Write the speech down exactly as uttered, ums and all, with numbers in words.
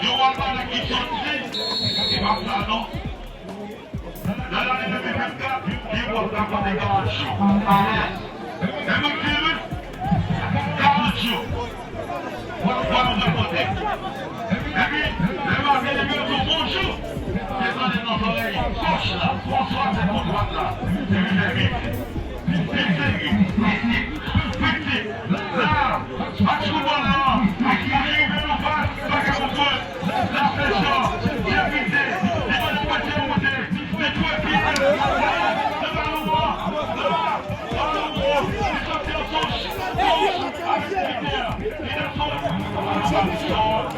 Yo wè bagay ki sòti, se pa sa non. Nan lane de mil vennkat, li wè sa kote garaj yo. Epi virus, garaj yo. Wè, wè nou rakonte. Epi, lè maten li vin di w bonjou, se tande nan zòrèy gòch la, François se pou dwat la, se li fè vit. Plis seri, plis vit, plis vit. La, match foutbòl la, match ki rive nou fas, pa ka konprann. La presyon, depite, li pa nan pwente moute, li tweke, la, se balon an, la, balon an, li soti an touch, touch, avèk depite a, li nan son, li nan son,